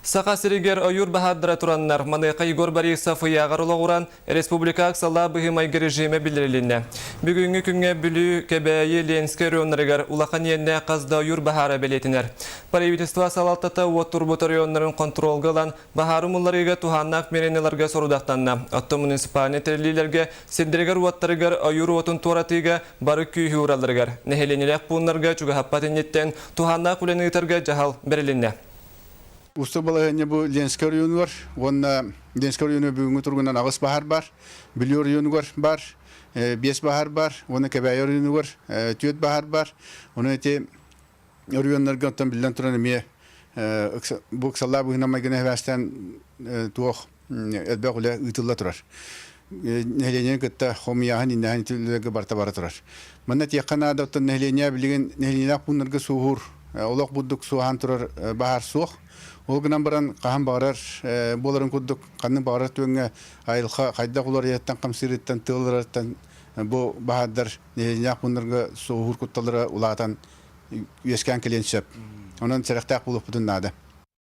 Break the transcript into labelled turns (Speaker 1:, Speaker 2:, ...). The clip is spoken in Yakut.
Speaker 1: Саха сиригэр ойуур баһаардара тураннар, маныаха Егор Борисов ыйааҕар олоҕуран, республика ыксаллаах быһыы-майгы режимэ биллэрилиннэ. Бүгүҥҥү күҥҥэ Бүлүү, Кэбээйи, Ленскэй оройуоннарыгар улахан иэннээх хас да ойуур баһаара бэлиэтэнэр. Правительство салалтата уот турбут оройуоннарын хонтуруолга ылан, баһаары умулларыыга туһааннаах миэрэни ыларга сорудахтанна. Оттон муниципальнай тэриллиилэргэ сирдэригэр-уоттарыгар ойуур уотун туоратыыга бары күүһү ууралларыгар, нэһилиэнньэлээх пууннарга чугаһаппат инниттэн туһааннаах үлэни ыытарга дьаһал бэрилиннэ.
Speaker 2: Уустук балаһыанньа бу Ленскэй оройуонугар уонна Ленскэй оройуонугар бүгүҥҥү туругунан аҕыс баһаар баар, Бүлүү оройуонугар баар, биэс баһаар баар уонна Кэбээйи оройуонугар түөрт баһаар баар. Онон ити оройуоннарга оттон биллэн туран эмиэ бу ыксаллаах быһыынан-майгынан сибээстээн туох элбэх үлэ ыытылла турар. Нэһилиэнньэни кытта хомуйааһын, иннээһин ити үлэлэргэ барыта бара турар. Манна этиэххэ наада, оттон нэһилиэнньэ билигин нэһилиэнньэлээх пууннарга суоһуур, олох бурдук суоһаан турар баһаар суох. Ол гынан баран хаһан баҕарар буоларын курдук ханнык баҕарар түгэҥҥэ айылҕа хайдах уларыйарыттан, хамсыырыттан, тыалырарыттан бу баһаардар нэһилиэнньэлээх пууннарга суоһуур кутталлара улаатан үөскээн кэлиэн сөп. Онон сэрэхтээх буолуохпутун наада.